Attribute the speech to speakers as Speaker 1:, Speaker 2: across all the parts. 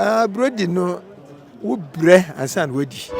Speaker 1: Ah, burodi no, wobrɛ ansa na woadi.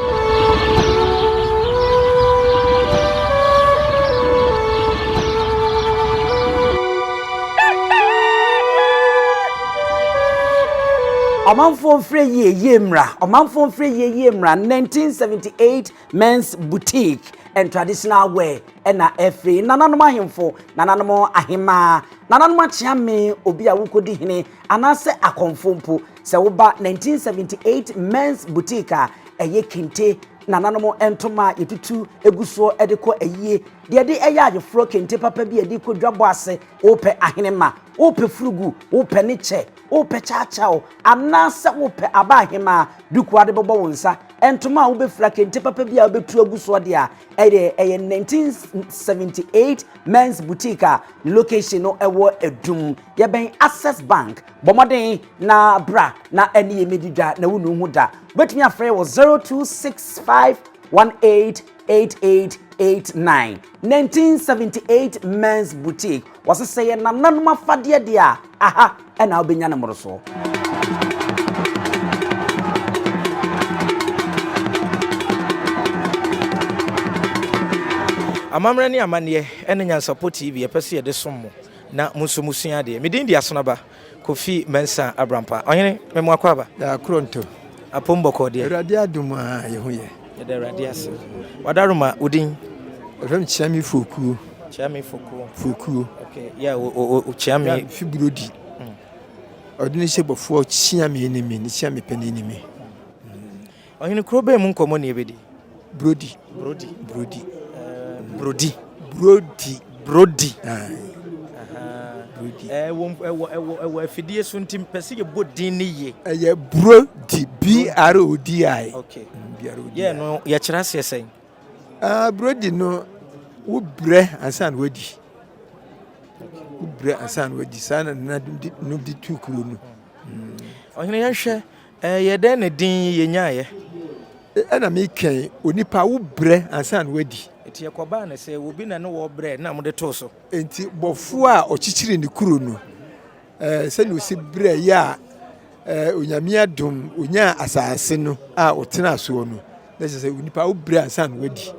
Speaker 2: Ɔmanfoɔ mfrɛ yie yie mmra Ɔmanfoɔ mfrɛ yie yie mmra 1978 Men's Boutique and Traditional Wear ɛna ɛfiri nananom ahemfo nananom ahemaa nananom akyeame obi a wokɔdi hene anaasɛ akɔmfo mpo sɛ woba 1978 Men's Boutique a ɛyɛ kente nananom ntoma a yɛtutu egu soɔ de kɔ ayie deɛ ɛde ɛyɛ ayeforɔ kente papa bi a yɛde kɔ dwabɔ ase wopɛ ahenema wopɛ furugu wopɛ ne kyɛ wopɛ kyaakyaaw anaasɛ wopɛ aba ahemaa duku ade bɛbɔ wo nsa ntoma a wobɛfira kente papa bi a wobɛtu agu soɔ deɛ a ɛyɛ ɛyɛ 1978 Men's Boutique a location no ɛwɔ Adum yɛbɛn Access Bank bɔ mmɔden na bra na ɛne yɛ medi dwa na wonu ho da wobɛtumi afrɛ wɔ 0265 188889 1978 Men's Boutique wɔsesɛ yɛ nananom afadeɛ deɛ a aha ɛna wobɛnya no mmorosoɔ.
Speaker 3: Amammerɛ ne amanneɛ ne Nyansapɔ TV yɛpɛ sɛ yɛde som mo na mo nso mosua adeɛ. Me din de Asonaba Kofi Mensah Abrampa. Ɔhene, me mo akɔ aba.
Speaker 1: Daa Koronto.
Speaker 3: Apom bɔkɔɔ deɛ.
Speaker 1: Awurade adom a yɛ ho yɛ.
Speaker 3: Yɛda Awurade ase. Wadaroma, wo din?
Speaker 1: Wɔfrɛ me Kyeame Fokuo.
Speaker 3: Kyeame Fokuo.
Speaker 1: Fokuo.
Speaker 3: Okay, yeah, o o o Kyeame.
Speaker 1: Yeah, fi Burodi. Ɔde ne hyɛ bɔfoɔ Kyeame ne me, ne Kyeame panin ne me.
Speaker 3: Ɔhene kuro bɛn mu nkɔmmɔ ne yɛbɛdi?
Speaker 1: Brodi.
Speaker 3: Brodi.
Speaker 1: Brodi.
Speaker 3: Brodi.
Speaker 1: Brodi.
Speaker 3: Brodi.
Speaker 1: Brodi.
Speaker 3: Ɛwɔ ɛwɔ ɛwɔ ɛwɔ afidie so nti mpɛ sɛ yɛbɔ din ne yie.
Speaker 1: Ɛyɛ Brodi. B R O D I.
Speaker 3: Okay.
Speaker 1: B R O D I.
Speaker 3: Yɛ no yɛkyerɛ aseɛ sɛn?
Speaker 1: Ah, brodi no wobrɛ ansa na wadi. Wobrɛ ansa na wadi. Saa na nana no de tu kuro no.
Speaker 3: Ɔhene yɛnhwɛ ɛyɛ dɛn na din yi yɛnyaeɛ?
Speaker 1: Ɛna mekɛn onipa wobrɛ ansa na wadi.
Speaker 3: Nti ɛkɔbaa no sɛ obi na ne wɔbrɛ na mode too so.
Speaker 1: Nti bɔfoɔ a ɔkyekyere ne kuro no sɛnea ɔsi brɛ yɛ a Onyame adom onyaa asase no a ɔtena soɔ no na kyerɛ sɛ onipa wobrɛ ansa na wadi.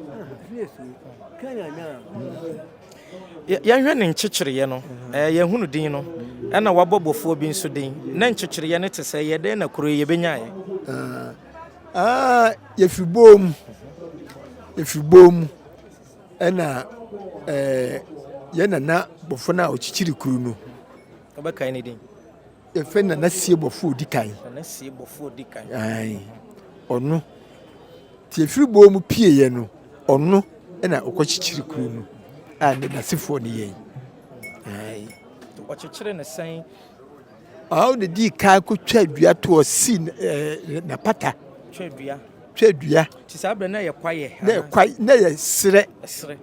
Speaker 3: Yɛnhwɛ ne nkyekyereeɛ no, yɛhunu din no, ɛna wabɔ bɔfoɔ bi nso din. Na nkyekyereeɛ no te sɛ yɛ dɛn na kuro yi yɛbɛnyaeɛ?
Speaker 1: Yɛfiri bɔɔ mu, yɛfiri bɔɔ mu ɛna yɛn nana bɔfoɔ no a ɔkyekyere kuro no.
Speaker 3: Wobɛkae ne din?
Speaker 1: Yɛfrɛ no Nana Sie Bɔfoɔ Odi Kan.
Speaker 3: Nana Sie Bɔfoɔ Odi Kan.
Speaker 1: Ae, ɔno. Nti ɛfiri bɔɔ mu pieeɛ no, ɔno na ɔkɔkyekyere kuro no a ne n'asefoɔ ne yɛn. Ae.
Speaker 3: Ɔkyekyere no sɛn?
Speaker 1: Ɔno na dii kan kɔtwa dua toɔ sii n'apata.
Speaker 3: Twa dua.
Speaker 1: Twa dua.
Speaker 3: Nti saa berɛ na yɛ kwaeɛ?
Speaker 1: Na yɛ kwae, na yɛ serɛ.
Speaker 3: Serɛ.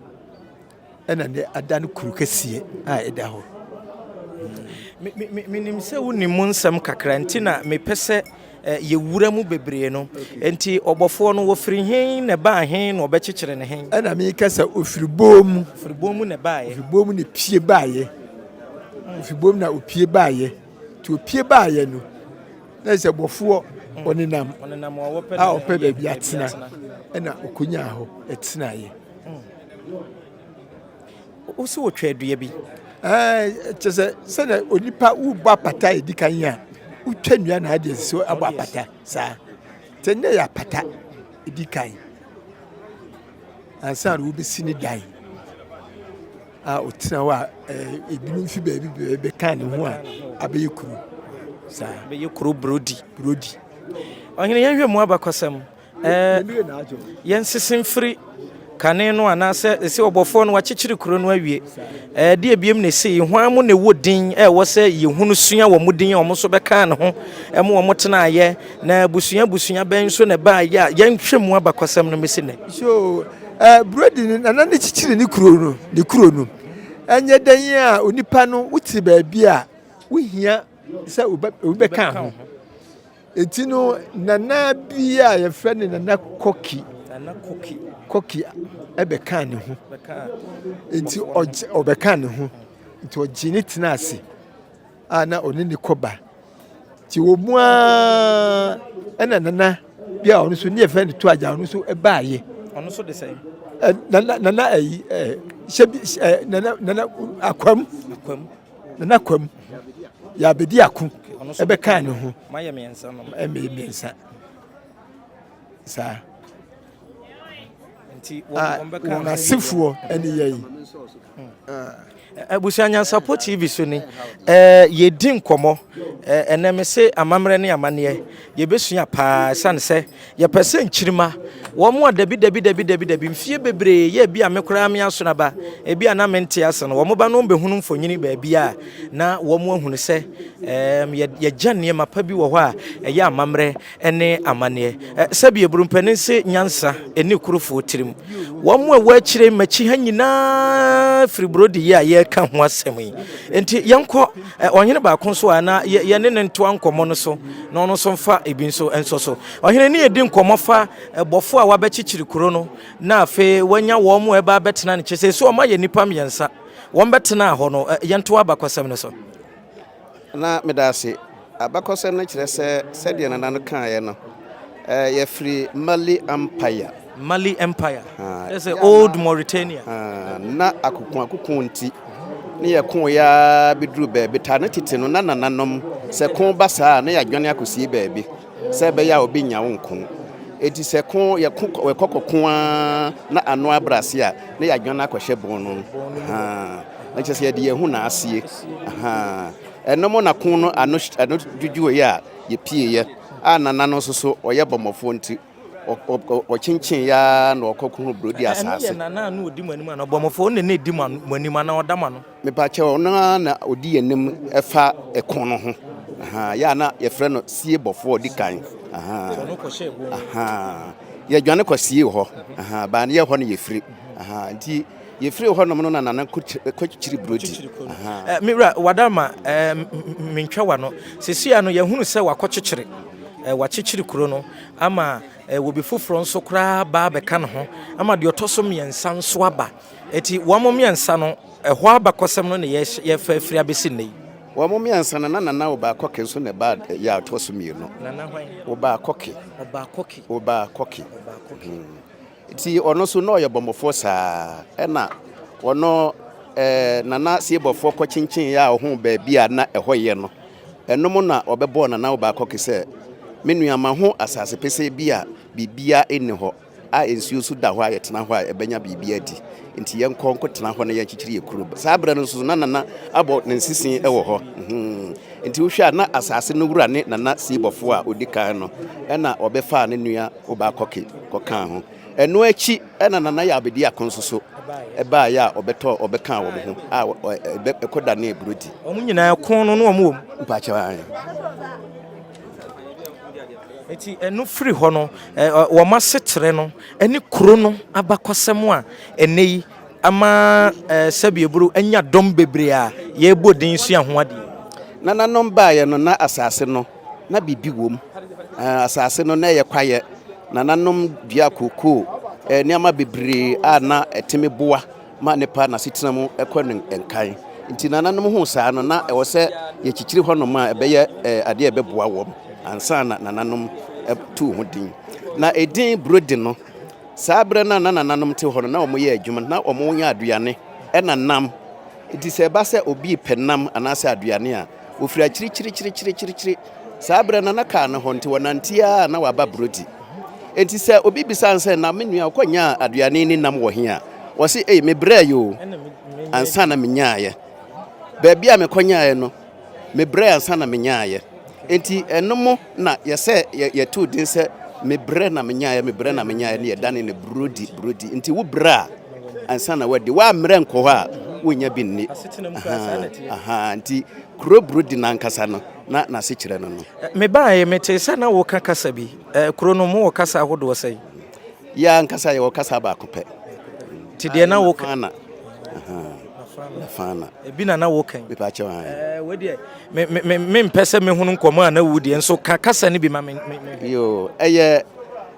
Speaker 1: Ɛna nnɛ ada no kuro kɛseɛ a ɛda hɔ.
Speaker 3: Menim sɛ wonim mu nsɛm kakra nti na mepɛ sɛ yɛwura mu bebree no. Nti ɔbɔfoɔ no wɔfiri he na ɛbaa he na ɔbɛkyekyere ne he?
Speaker 1: Ɛna meka sɛ ɔfiri bɔɔ mu.
Speaker 3: Ɔfiri bɔɔ mu na ɛbaeɛ.
Speaker 1: Ɔfiri bɔɔ mu na pie baeɛ. Ɔfiri bɔɔ mu na ɔpie baeɛ. Nti ɔpie baeɛ no, na sɛ bɔfoɔ ɔnenam a ɔpɛ baabi atena ɛna ɔkɔnyaa hɔ ɛtenaeɛ.
Speaker 3: Wo sɛ wɔtwa dua bi.
Speaker 1: Kyɛ sɛ sɛdeɛ onipa wobɔ apata a ɛdi kan a wotwa nnua na adeɛ sɛ abɔ apata saa sɛ nnɛ yɛ apata ɛdi kan ansa na wobɛsi ne dan a ɔtena hɔ a ebinom fi baabi baabi bɛka ne ho a abɛyɛ kuro saa
Speaker 3: bɛyɛ kuro brodi
Speaker 1: brodi
Speaker 3: ɔhene yɛnhwɛ mu abakɔsɛm Yɛnsese mfiri kane no anaasɛ ɛsɛ ɔbɔfoɔ no wakyekyere kuro no awie. Ɛdeɛ ebiem na ɛsei, hwan mu na ɛwɔ din ɛwɔ sɛ yɛhunu sua wɔn mu din a wɔn nso bɛkaa ne ho ɛmo wɔn tenaeɛ na abusua abusua bɛn nso na ɛbaeɛ a yɛnhwɛ mu abakɔsɛm no mɛsi nnɛ.
Speaker 1: So eh, Brody no nana ne kyekyere ne kuro no ne kuro no ɛnyɛ dɛn a onipa no wote baabi a wohia sɛ obi bɛka ho. Enti no, nana bi a yɛfrɛ no Nana Kɔki.
Speaker 3: Nana Kɔki.
Speaker 1: Kɔki ɛbɛkaa ne ho. Enti ɔgye ɔbɛkaa ne ho. Nti ɔgye ne tena ase a na ɔne ne kɔba. Nti wɔ mu ara ɛna nana bi a ɔno nso ne yɛfrɛ no to agya ɔno nso baayɛ.
Speaker 3: Ɔno nso de sɛn?
Speaker 1: Nana nana ayi ɛɛ hyɛ bi ɛɛ nana nana akwam.
Speaker 3: Akwam.
Speaker 1: Nana akwam. Yɛabɛdi ako ɛbɛkaa ne ho.
Speaker 3: Mayɛ mmiɛnsa no.
Speaker 1: Ɛmɛ mmiɛnsa. Saa.
Speaker 3: Nti
Speaker 1: a
Speaker 3: wɔn bɛka
Speaker 1: wɔn asefoɔ ne yɛn.
Speaker 3: Abusua Nyansapɔ TV so ni ɛɛ yɛdi nkɔmmɔ ɛɛ ɛnɛ me se amammerɛ ne amanneɛ yɛbɛsua paa ɛsiane sɛ yɛpɛ sɛ nkyirima wɔn a dabi dabi dabi dabi dabi mfie bebree yɛ ebi a me koraa me asono aba ebi a na mente ase no wɔn ba no bɛhunu mfonyini baabi a na wɔn ahunu sɛ ɛɛm yɛgya nneɛma pa bi wɔ hɔ a ɛyɛ amammerɛ ne amanneɛ. Sɛbi aburumpanin se nyansa nni kurofoɔ tirim. Wɔn a ɛwɔ akyire m'akyi ha nyinaa firi burodi yi a yɛreka ho asɛm yi. Nti yɛnkɔ ɔhene baako nso a na yɛne ne ntoa nkɔmmɔ no so na ɔno nso mfa ebi nso nso so. Ɔhene ne yɛdi nkɔmmɔ fa bɔfo a wabɛkyekyere kuro no na afei wanya wɔn a ɛba abɛtena ne kyɛ sɛ so wɔn ayɛ nnipa mmiɛnsa wɔn bɛtenaa hɔ no yɛntoa abakɔsɛm no so.
Speaker 4: Na meda ase. Abakɔsɛm no kyerɛ sɛ sɛdeɛ Nana no kaeɛ no, yɛfiri Mali Empire.
Speaker 3: Mali Empire, kyerɛ sɛ Old Mauritania.
Speaker 4: Na akokoakoko nti, ne yɛkoeɛ ara bɛduru baabi. Taa ne tete no, na nananom, sɛ ko ba saa a, na yɛadwane akɔsie baabi sɛ ɛbɛyɛ a obi nnya wo nko. Enti sɛ ko, yɛko, yɛkɔ kɔko ara na ano abrɛ ase a, na yɛadwane akɔhyɛ bon no mu. Na kyerɛ sɛ yɛde yɛn ho na asie. Ɛno mo na ko no ano ano dwudwoeɛ a yɛpieeɛ a nana no nso so ɔyɛ bɔmmɔfoɔ nti ɔkyenkyen ya na ɔkɔ ko burodi
Speaker 3: asase. Ɛno yɛ nana a na ɔdi mo anim anaa ɔbɔmmɔfoɔ ɔno na ɛdi mo anim anaa ɔda mo ano?
Speaker 4: Mepakyɛ ɔno ara na ɔdi yɛn anim ɛfa ɛko no ho. Yɛ a na yɛfrɛ no sie bɔfoɔ ɔdi kan. Yɛdwane kɔ sie hɔ. Baa no yɛ hɔ no yɛfiri. Nti Yɛfirii hɔnom no na Nana kɔkyikyiri burodi.
Speaker 3: Eh, me wura, Wadama, eh, mentwa w'ano. Seesei no, yɛahunu sɛ wakɔkyekyere, eh, wakyekyere kuro no ama eh, obi foforɔ nso koraa ba abɛka ne ho ama deɛ ɔtɔ so mmiɛnsa nso aba. Eti wɔn mmiɛnsa no, ɛhɔ abakɔsɛm no na yɛfa afiri abɛsi nnɛ yi.
Speaker 4: Wɔn mmiɛnsa no, na Nana Obaa-Kɔke nso na ɛbaa yɛ a ɔtɔ so mmienu.
Speaker 3: Nana hwan?
Speaker 4: Obaa-Kɔke.
Speaker 3: Obaa-Kɔke.
Speaker 4: Obaa-Kɔke.
Speaker 3: Obaa-Kɔke.
Speaker 4: Hmm. Nti ɔno nso na ɔyɛ bɔmmɔfoɔ saa. Ɛna ɔno eh, Nana Siebɔfoɔ kɔkyenkyeneeɛ a ɔhuu baabi a na ɛhɔ yɛ no, ɛno mu na ɔbɛbɔɔ Nana Obaakɔke sɛ, Me nua, mahu asase pesee bi a biribiara nni hɔ, a nsuo nso da hɔ a yɛtena hɔ a yɛbɛnya biribi adi. Nti yɛnkɔ nkɔtena hɔ na yɛnkyekyere yɛn kuro. Saa berɛ no nso na Nana abɔ ne nsese wɔ hɔ. Nti wohwɛ a na asase no wura ne Nana Siebɔfoɔ a ɔdi kan no, ɛna ɔbɛfaa ne nua Obaa-Kɔke kɔkaa ho. Ɛno akyi na Nana Yaw Bediako nso so baeɛ a ɔbɛtɔɔ ɔbɛkaa wɔn ho a ɛkɔdanee Burodi.
Speaker 3: Wɔn nyinaa ko no na wɔn wɔ mu.
Speaker 4: Mpakyɛw ae.
Speaker 3: Eti ɛno firi hɔ no, wɔn asekyerɛ no ne kuro no abakɔsɛm a ɛnnɛ yi ama Sɛbiaburu anya dɔm bebree a yɛrebɔ din sua ho adeɛ.
Speaker 4: Nananom baeɛ no na asase no na biribi wom. Asase no, na ɛyɛ kwaeɛ. Nananom dua kookoo, nneɛma bebree a na ɛtumi boa ma nipa n'asetena mu kɔ ne nkan. Nti nananom huu saa no, na ɛwɔ sɛ yɛkyikyiri hɔnom a ɛbɛyɛ adeɛ a ɛbɛboa wɔn ansa na nananom tuu ho din. Na edin Burodi no, saa berɛ no a na nananom te hɔ no, na wɔyɛ adwuma, na wɔyɛ aduane ɛna nam. Nti sɛ ɛba sɛ obi repɛ nam anaasɛ aduane a, Wɔfiri akyirikyirikyirikyirikyiri. Saa berɛ no na kaa no hɔ nti wɔnante ara na wɔaba Brodi. Enti sɛ obi bisa no sɛ, na me nua wokɔnyaa aduane ne nam wɔ he a? Wɔse, ei mebrɛeɛ o ansa na menyaeɛ. Baabi a mekɔnyaeɛ no, mebrɛɛ ansa na menyaeɛ. Enti ɛno mo na yɛsɛ yɛtoo din sɛ mebrɛ na menyaeɛ, mebrɛ na menyaeɛ ne yɛdane no Brodi, Brodi. Nti wo brɛ a ansa na wadi. Woammrɛ nkɔ hɔ a, wonnya bi nni. Ahaa, nti kuro Burudi no ankasa no, na n'asekyerɛ no no.
Speaker 3: Mebaeɛ, metee sɛ na woka kasa bi. Kuro no, mowɔ kasa ahodoɔ sɛn?
Speaker 4: Yɛn ankasa yɛwɔ kasa baako pɛ.
Speaker 3: Nti deɛ na woka?
Speaker 4: Nafana. Nafana.
Speaker 3: Ebi na na woka yi?
Speaker 4: Mepa kyɛw ae.
Speaker 3: Wei deɛ, me, me, me, mempɛ sɛ mehunu nkɔmmɔ a na wodi nso ka kasa no bi ma me. me,
Speaker 4: me. Yo, ɛyɛ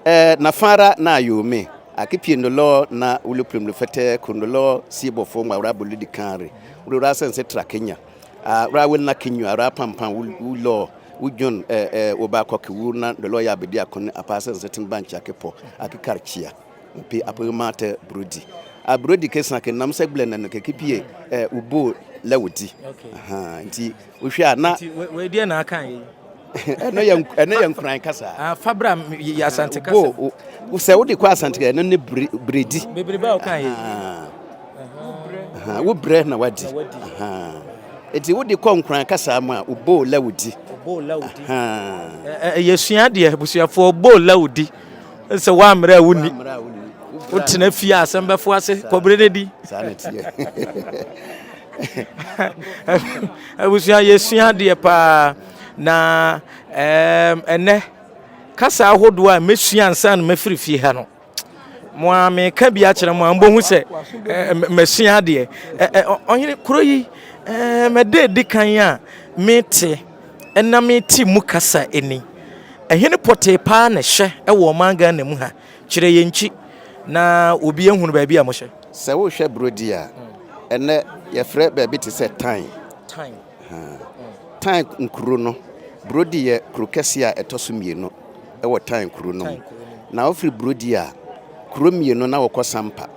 Speaker 4: eh, Nafara na ayome. Akipie-ndolɔ na wulu-plemlu-fɛtɛ kurundolɔ siebɔfo ŋmawra bolu di kanri wulu ra sɛnse tra Kenya a ra wel na kinyu a ra pampan wulɔ Wodwon ɛ ɛ wo ba kɔ ke wu na dɔlɔ ya bedi akon apa sɛ nsɛten ba nkyia ke pɔ ake kar kyia mpe apo ma tɛ brodi a brodi ke sa ke nam sɛ gblɛ nɛnɛ ke ke pie ɛ wo bo lɛ wo di aha nti wo hwɛ a na
Speaker 3: Nti wei deɛ na aka yi.
Speaker 4: Ɛno yɛ ɛno yɛ nkuran kasa.
Speaker 3: Ah, fa bra yɛ asante kasa.
Speaker 4: Bo sɛ wode kɔ asante ɛno ne bredi.
Speaker 3: Bebrebe a woka yi.
Speaker 4: Wo brɛ na wadi. Eti wode kɔ nkuran kasa mu a wo la wodi.
Speaker 3: Wo la wodi. Yɛsua adeɛ abusuafoɔ bo la wodi. Sɛ woammerɛ a wonni. Wotena fie a asɛm bɛfo ase kɔbere no di.
Speaker 4: Saa na ɛteɛ.
Speaker 3: Abusua yɛsua adeɛ paa na ɛnɛ kasa ahodoɔ a mɛsua ansa na mɛfiri fie ha no mo a meka bi akyerɛ mo a mobɛhu sɛ masua adeɛ. Ɔhene kuro yi mɛda adi kan a mete ɛna mete mu kasa ɛni. Ɛhene pɔtee paa na ɛhyɛ ɛwɔ ɔman Ghana mu ha. Kyerɛ yɛn nkyi na obi ahunu baabi a mohyɛ.
Speaker 4: Sɛ wohwɛ burodi a, ɛnnɛ yɛfrɛ baabi te sɛ Tan. Tan nkuro no, Burodi yɛ kuro kɛseɛ a ɛtɔ so mmienu wɔ Tan kuro no mu. Na wofiri Burodi a, kuro mmienu na wɔkɔ Sampa.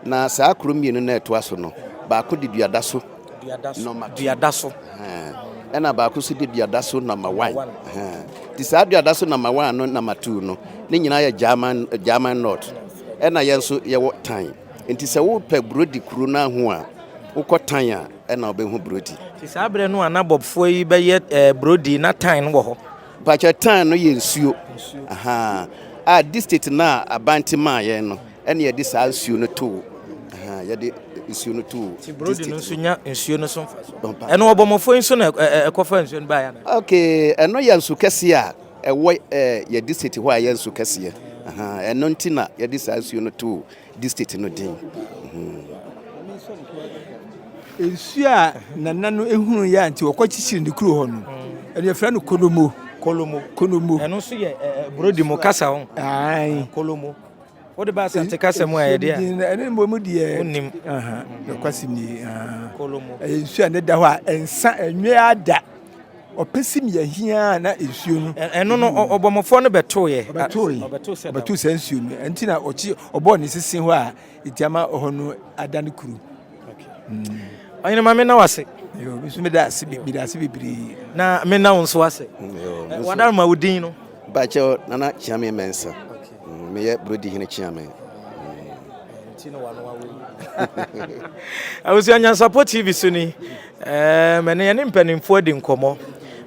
Speaker 4: Na saa kuro mmienu no a ɛtoa so no, baako de Duadaso nɔma two.
Speaker 3: Duadaso.
Speaker 4: Ɛna baako nso de Duadaso nɔma one. Nti saa Duadaso nɔma one no nɔma two no, ne nyinaa yɛ German, German North. Ɛna yɛn nso yɛwɔ Tan. Nti sɛ wopɛ Burodi kuro no ahu a, wokɔ Tan a, ɛna wobɛhu Burodi.
Speaker 3: Nti saa berɛ no a na Bɔbfoɔ yi bɛyɛ eh, Burodi na Tan no wɔ hɔ?
Speaker 4: Mpakyɛ Tan no yɛ nsuo. Ahaa. A district no a aban te maa yɛn no, ɛna yɛde saa nsuo no too yɛde nsuo no too.
Speaker 3: Ti Brody no nso nya nsuo no so mfaso. Ɛno ɔbɔmmɔfoɔ yi nso na ɛkɔfa nsuo no baeɛ
Speaker 4: ana? Okay, ɛno yɛ nsu kɛseɛ a ɛwɔ yɛ district hɔ a ɛyɛ nsu kɛseɛ. Ɛno nti na yɛde saa nsuo no too district no din.
Speaker 1: Nsuo a nana no ehunu yɛ a nti wɔkɔ kyikyiri ne kuro hɔ no, ɛno yɛfrɛ no kolomo.
Speaker 3: Kolomo.
Speaker 1: Kolomo.
Speaker 3: Ɛno nso yɛ Brody mu kasa ho.
Speaker 1: Ae.
Speaker 3: Kolomo. Wode ba Asante kasa mu a yɛde a.
Speaker 1: Ɛne mmom deɛ.
Speaker 3: Wonim.
Speaker 1: Nokwasɛm nie.
Speaker 3: Kolomo.
Speaker 1: Ɛyɛ nsuo a ne da hɔ a ɛnsa ɛnwe ada. Ɔpɛ si mi ahia na nsuo no.
Speaker 3: Ɛno no ɔbɔmmɔfoɔ no bɛtoeɛ.
Speaker 1: Ɔbɛtoe. Ɔbɛtoo saa nsuo no. Ɛnti na ɔkye ɔbɔɔ ne sese hɔ a ɛti ama ɔhɔ no ada ne kuro.
Speaker 3: Ɔhene ma mena wo ase.
Speaker 1: Yo, me nso meda ase meda ase bebree.
Speaker 3: Na mena wo nso ase. Wadaroma wo din no.
Speaker 4: Bakyɛw Nana Kyeame Mensah. Meyɛ Brodi Hene Kyeame.
Speaker 3: Abusua Nyansapɔ TV so ni. Mɛne yɛne mpanimfoɔ adi nkɔmmɔ.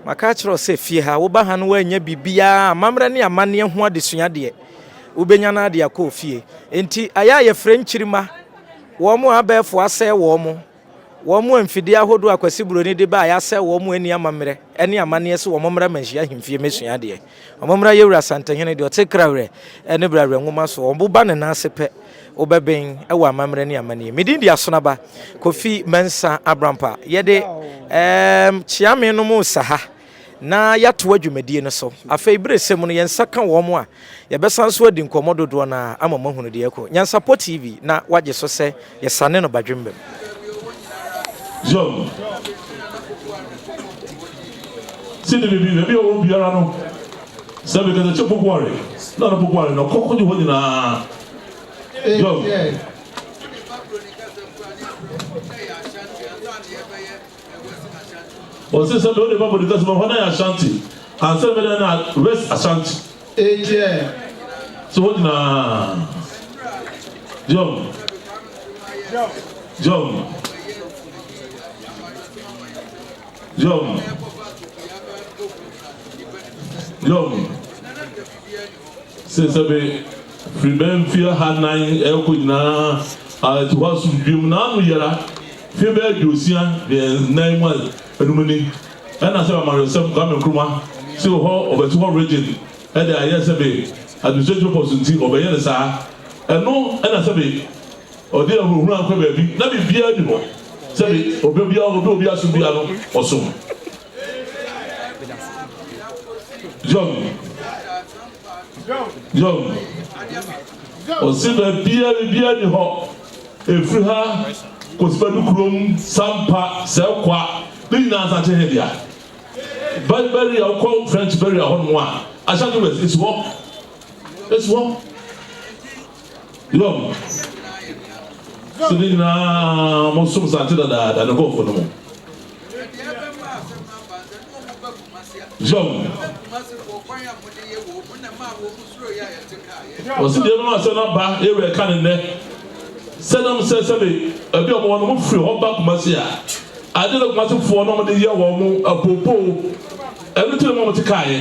Speaker 3: Maka akyerɛ wo sɛ fie ha woba ha no woanya biribiara amammerɛ ne amanneɛ ho adesua deɛ wobɛnya no ade akɔ fie. Enti ayɛ a yɛfrɛ nkyirimma wɔn a abɛɛfo asɛe wɔn Wɔn a mfidie ahodoɔ a Kwasi Buroni de baeɛ asɛe wɔn ani amammerɛ ne amanneɛ sɛ wɔn mmra Manhyia ahemfie mmɛsua adeɛ. Wɔn mmra Yɛwura Asantehene deɛ ɔte Krawerɛ ne Brawerɛ nwoma so. Wɔn ba ne nan ase pɛ, wobɛben wɔ amammerɛ ne amanneɛ. Me din de Asonaba Kofi Mensah Abrampa. Yɛde ɛɛm Kyeame nom resa ha. na yɛatoa dwumadie no so. Afei berɛ sɛ mu no yɛn nsa ka wɔn a, yɛbɛsan nso adi nkɔmmɔ dodoɔ no ara ama moahunu deɛ ɛrekɔ. Nyansapɔ TV na wagye so sɛ yɛsane no badwemba mu.
Speaker 5: John. Sidi bibi baabi a ɔwɔ biara no sɛ mekasa kyɛ Pokuare na no Pokuare no ɔkɔ kɔgye hɔ nyinaa John. Ɔse sɛ bɛ wode ba bɔdi kasa ma hɔ na yɛ Ashanti ansa na bɛdan na West Ashanti. So hɔ nyinaa John John John John Se sɛ bɛ firi bɛ mfeɛ ha nan ɛɛkɔ nyinaa a ɛte hɔ asomdwie mu na ano yɛra mfeɛ bɛyɛ aduosia nan mu a anum ni ɛna sɛ amanyɔsɛm Kwame Nkrumah se hɔ ɔbɛte hɔ region ɛde ayɛ sɛ bɛ administrative purpose nti ɔbɛyɛ no saa ɛno ɛna sɛ bɛ ɔde ahunahuna akɔ baabi na biribiara ni hɔ sɛ bɛ ɔbɛ biara ɔbɛ obi asom biara no ɔsom John John ɔse baabiara biribiara ni hɔ ɛfiri ha kɔsi badu kurom sampa sɛ kwa ne nyinaa nsa kyɛ he dea. Burial wokɔ French burial hɔ nom a, Ashanti West esi hɔ. Esi hɔ. Yom. Sɛ ne nyinaa mo som sante dadaada ne nkurɔfoɔ no mu. Yom. Ɔsi deɛ ɛbɛma asɛm no aba yɛwura ɛka ne nnɛ sɛ nam sɛ sɛbe ɛbi a wɔn wɔn firi hɔ ba Kumasi a ade na Kumasi foɔ na wɔn de yɛ wɔn apoopoo ɛno ti na wɔn te kaeɛ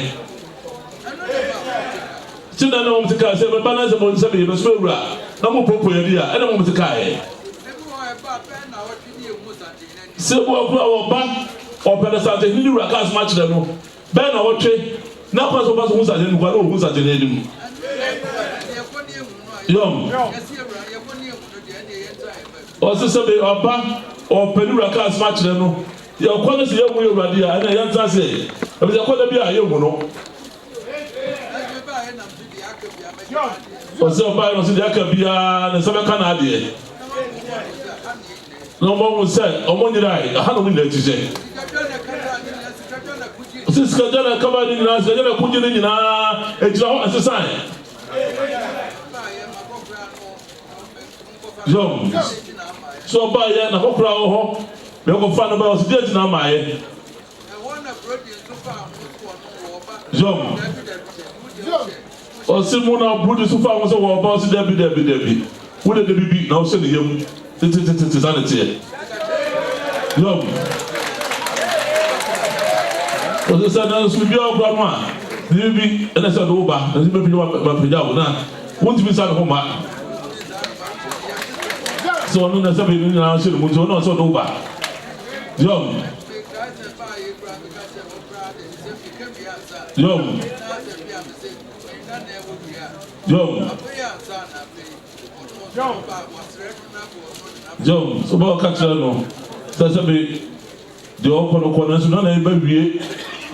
Speaker 5: ti na na wɔn te kaeɛ sɛ ɛbɛba na sɛ mo sɛbe yɛbɛsoma awura na mo poopoo yɛ de a ɛna wɔn te kaeɛ sɛ bu akura wɔba ɔpɛ na santehene ne wura kaa soma kyerɛ no Bɛyɛ nnawɔtwe na kwan sɛ ɔfa so hu nsɛnkyerɛnne no kwa na ohu nsɛnkyerɛnne anim. Yɔm. Ɔse sɛ me ɔba ɔpɛ ne wura ka asɛm akyerɛ no, yɛkɔ no sɛ yɛnhu yɛ awurade a, ɛnna yɛntena ase ɛ. Ɛfiri sɛ ɛkɔ da bi a yɛnhu no. Ɔse ɔbaeɛ no ɔse deɛ aka biara ne nsa bɛka n'adeɛ. Na wɔahu sɛ wɔnyerae, ɛha na wɔn nyinaa ti hyɛ. Ɔsɛ sikagya na ɛkaba ne nyinaa, sikagya na ɛkogye ne nyinaa, ɛgyina hɔ ɛsesan. Yɔm, sɛ ɔbaeɛ na kɔkora wɔ hɔ, na ɛkɔfa no baeɛ, ɔsɛ deɛ gyina amaeɛ. Yɔm. Ɔse mo na Brody so faa ho sɛ wɔɔba ɔse dabi dabi dabi wo de dabi bi na wohyɛ ne yam tetetete saa na ɛteɛ Yɔm. Ɔse sɛ nanso biribiara ɔkora no a ne bi ɛna sɛ ɔde wo ba nanso mɛpagya wo mapagya wo na wontumi nsa ne ho mma sɛ ɔno na sɛ bɛyɛ ne nyinaa hyɛ ne mu nti ɔno na ɔsɛ ɔde wo ba Yɔm. Yom. Yom. Yom. So bɛ ɔka kyerɛ no sɛ sɛ me deɛ ɔkɔ no kɔ nanso na na ɛbɛ wie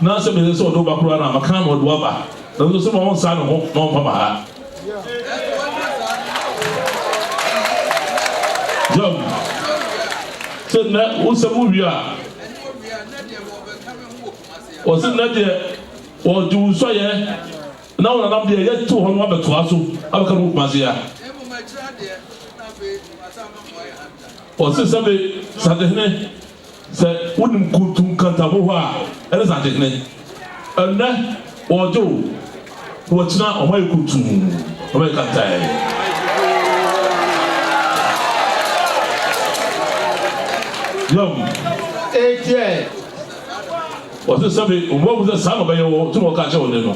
Speaker 5: na sɛ me sɛ ɔde ɔba koraa na maka na ɔde waba nanso sɛ ma ɔnsa ne ho na ɔmfa ma ha. Yom. Sɛ nnɛ wosɛ wo wie a Wɔse nnɛ deɛ wɔgye wo nsɔeɛ na wo nanam deɛ yɛto hɔ no abɛtoa so abɛka no wɔ Kumase ha. Wɔse sɛbe Santehene sɛ wonim kuntu nkantabo hɔ a ɛne Santehene. Ɛnnɛ wɔgye wo na wɔkyena wɔn ayɛ kuntuu wɔn ayɛ kantae. Yam.
Speaker 1: Ekyɛ.
Speaker 5: Wɔse sɛbe wɔahu sɛ saa na ɔbɛyɛ wo nti na wɔka kyerɛ wo nnɛ no.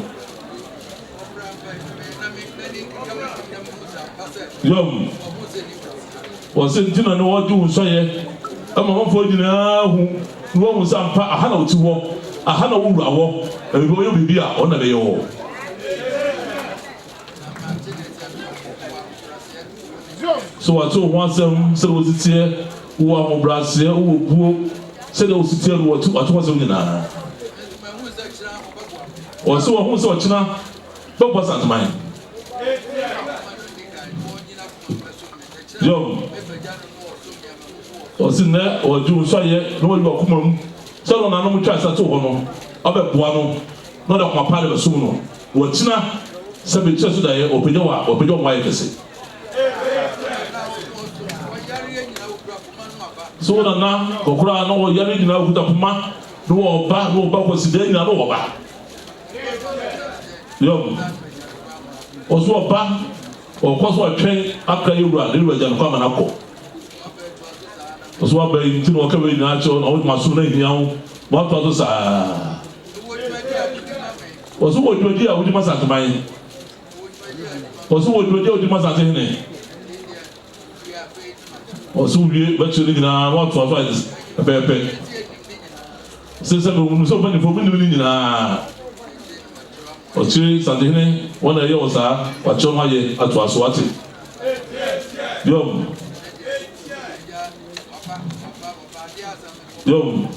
Speaker 5: Yam. Wɔse nti na ne wɔgye wo nsɔeɛ ma amanfoɔ nyinaa hu na wɔahu sɛ ampa aha na wote wɔ, aha na wo wura wɔ, na biribi ɔyɛ biribi a ɔno na ɛbɛyɛ wɔ. So wɔate wo ho asɛm sɛdeɛ wosi teɛ, wowɔ ahobrɛaseɛ, wowɔ buo, sɛdeɛ wosi teɛ no wɔte wɔate ho asɛm nyinaa. Wɔse wɔhu sɛ ɔkyena bɛbɔ Asanteman. Yom. Ɔse nnɛ ɔgye wo nsɔeɛ na wayi wakoma mu sɛ ɔno nanom twa nsa too hɔ no ɔbɛboa no na ɔde akoma pa de bɛsom no wɔkyena sɛ bɛkyerɛ so daeɛ ɔpagya wo a ɔpagya wo ma ayɛ kɛse. So wo nana kɔkora na ɔyare nyinaa ɔkuta poma na ɔba na ɔba kwasidaa nyinaa na ɔba. Yom. Ɔso ɔba Ɔkɔ so atwɛn akra yɛ wura, ne wura gya no kwan ma no akɔ. Ɔso aba yi nti na ɔka wei nyinaa kyerɛ wo na wode masom no ahia wo ma watoa so saa. Ɔso wɔ dwumadi a wodi ma Santeman. Ɔso wɔ dwumadi a wodi ma Santehene. Ɔso wie bɛkyerɛ ne nyinaa na watoa so ayɛ pɛpɛɛpɛ. Sɛ sɛ mehunu sɛ ɔpanyinfoɔ menim ne nyinaa. Ɔkyere Santehene wɔn na ɛyɛ wo saa wakyerɛ ho ayɛ atoa so wate. Yom. Yom.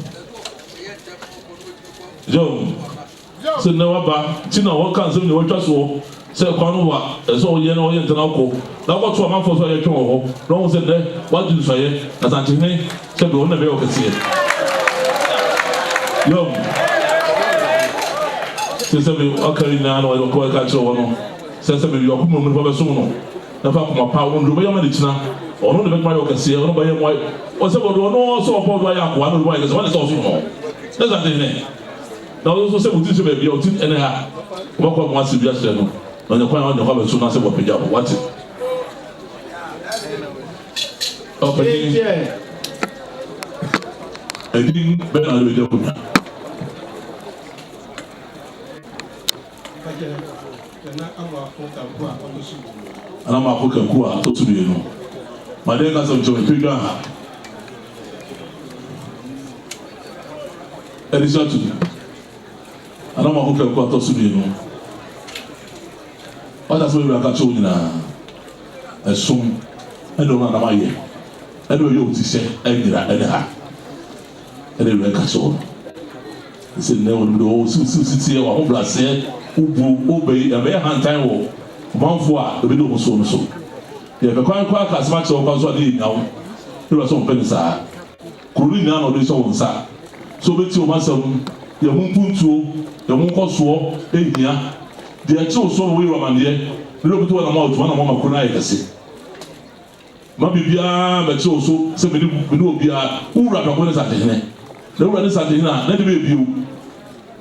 Speaker 5: Yom. Sɛ nnɛ waba nti na wɔka nsɛm nyinaa wɔatwa soɔ sɛ kwan no wa ɛsɛ ɔyɛ na ɔyɛ ntɛn akɔ na akɔto amanfoɔ so a yɛtwɛn wɔ hɔ na wɔn sɛ nnɛ wagye nsuayɛ na Santehene sɛ bɛ ɔno na ɛbɛyɛ ɔkɛseɛ. Yom. Sɛ sɛ me ɔka nyinaa na ɔde ɔka kyerɛ wɔ no sɛ sɛ me yɔko mu nipa bɛsom no na fa akoma pa wo nduro bɛyɛ ma ne kyina ɔno de bɛtuma ayɛ ɔkɛseɛ ɔno bɛyɛ mu ayɛ ɔsɛ ɔde ɔno sɛ ɔpɔ ɔdo ayɛ akoa na ɔde ayɛ kɛseɛ ɔne sɛ ɔsom no ne sante hene na ɔno nso sɛ wɔti sɛ baabi a ɔti ɛne ha wɔbɛkɔ ɔmo ase bi akyerɛ no na ɔnyɛ kwan a ɔnyɛ kwan bɛso na sɛ wɔpagya wɔ wate ɔpanyin ɛdin bɛn na ɔde bɛgya akonnwa. Nana Amoako Kanku a ɔtɔ so mmienu. Madeɛ nka sɛ nkyɛn mepɛ dwa ha. Ɛde hyɛ atum. Nana Amoako Kanku a ɔtɔ so mmienu. Wata sɛ wura ka kyerɛ wo nyinaa. Ɛsom ɛne ɔno anam ayɛ. Ɛne ɔyɛ oti sɛ ɛnyera ɛne ha. Ɛne wura ka kyerɛ wo no. Sɛ nnɛ wɔn de wɔn siw siw siteɛ, wɔn ahobrɛaseɛ, wobu, wobɛyi, ɛbɛyɛ hantan wɔ ɔmanfoɔ a ɛbɛdi wɔn soɔ no so. Yɛpɛ kwan koraa ka asɛm akyerɛ wo kwan so a ne yɛnnya wo. Ne wura sɛ ɔmpɛ no saa. Kuro no nyinaa na ɔde rehyɛ wo nsa sɛ wobɛtie wɔn asɛm, yɛn ho mpuntuo, yɛn ho nkɔsoɔ hia. Deɛ ɛkye wo soɔ no woyɛ amaneɛ, ne deɛ wobɛtu w'anamɔ a wotu w'anamɔ ma kuro no ayɛ kɛse. Mma biribiara mmɛkyere wo so sɛ mene mene obiara, wo wura prɛko ne Santehene. Na wo wura ne Santehene a, na ɛde bɛyɛ bio.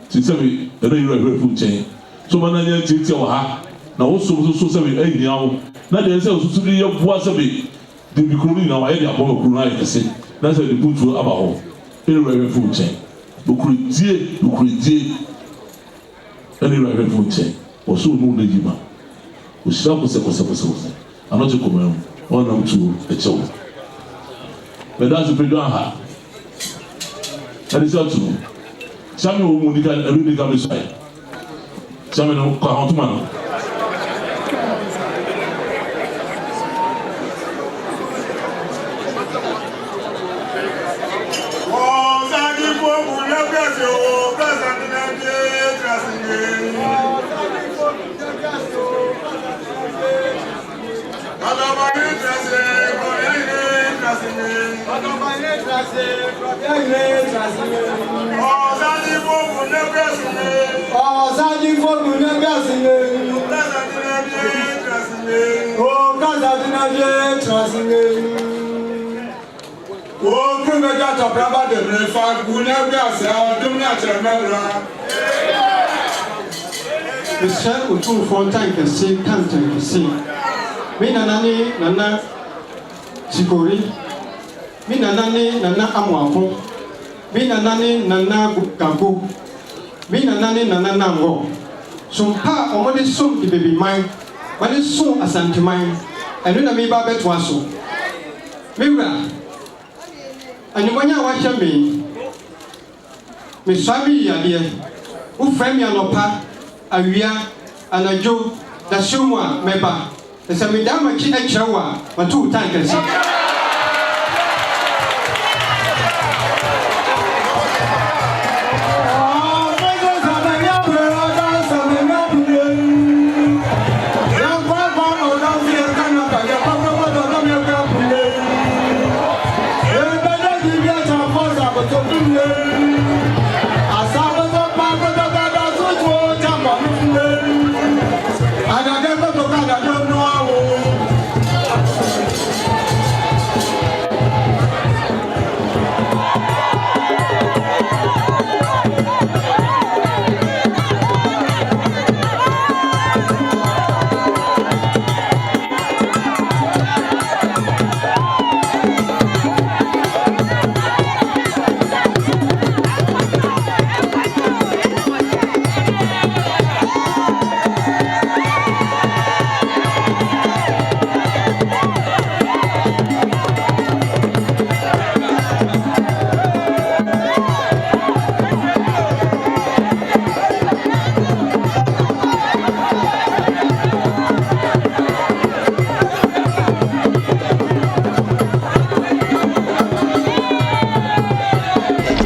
Speaker 5: Te sɛ me ɛna Yura Hwɛfo nkyɛn. So ma no nyɛ ntiatia wɔ ha, na wo som nso so sɛ me ahia wo. Na deɛ ɛsɛ sɛ osusu de yɛ boa sɛ me de bi kuro no nyinaa wayɛ de aboa ma kuro no ayɛ kɛse, na sɛ de mpuntuo aba hɔ. Ɛna Yura Hwɛfo nkyɛn. Nokorɛdie, nokorɛdie. Ɛna Yura Hwɛfo nkyɛn. Ɔsoro mu nna yi ma. Ohyira kosɛkosɛkosɛkosɛ. Anɔkye koma mu ɔnam tuo kyɛ wo. Meda ase pɛ dwan ha. Ɛde sɛ tu. Kyame wɔ mu nika ɛbi nika bi suae. Kyame no kɔ ahotoma no.
Speaker 6: Mesrɛ Otumfoɔ Ntankɛse ka ntankɛse. Me nana ne Nana Tsikori. Me nana ne Nana Amoako. Me nana ne Nana Gago. Me nana ne Nana Nangɔ. Som pa a wɔde som Ibebiman, wɔde som Asanteman, ɛno na mereba abɛtoa so. Me wura, animuonyam a woahyɛ me yi, Mesua me yiadeɛ. Wofrɛ me anɔpa, awia, anadwo, dasuo mu a, mɛba. Na sɛ medan m'akyi kyerɛ wo a, mato wo tan kɛse.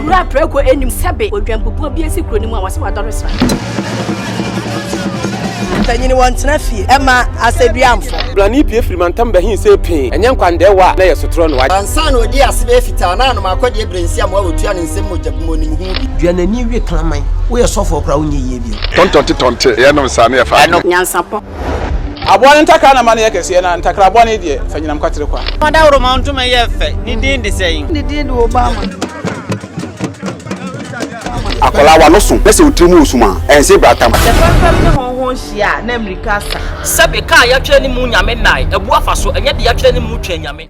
Speaker 7: Kuro a prako nnim sɛbe odwanbubuo bi asi kuro no mu a wɔse wadɔre sra.
Speaker 8: Ɔpanyin wɔntena fie ɛma asɛduamfo.
Speaker 9: Blani pue firi mantam bɛhe sɛ pee, ɛnyɛ nkwandɛɛwa a na ɛyɛ sotorɔ na wagye.
Speaker 10: Ansa na ɔdii ase bɛyɛ fitaa na anom akɔdeɛ berɛ nsi amoa wɔtua ne nsam mogya bum ɔnim ho bi.
Speaker 11: Dua n'ani we kraman, woyɛ sɔfoɔ koraa wonyɛ yie bio.
Speaker 12: Tɔntɔnte tɔnte, yɛnom saa na yɛfa adeɛ.
Speaker 7: Nyansapɔ.
Speaker 9: Aboa no ntakra na ma no yɛ kɛseɛ, na ntakra bɔne deɛ, fa nyinam kwatere kwa.
Speaker 13: Ɔdawuroma ntoma yɛ fɛ, ne din de sɛn?
Speaker 7: Ne din de Obama.
Speaker 14: Akwadaa w'ano so na sɛ wo tiri mu resum a, ɛnse bratam.
Speaker 15: Sɛ fɛmfɛm ne hɔnhɔn hyia a, na mmirika asa.
Speaker 16: Sɛbe, kaa yɛatwerɛ ne mu Nyame nnae, abu afa so, ɛnyɛ deɛ yɛatwerɛ ne mu Twɛn Nyame.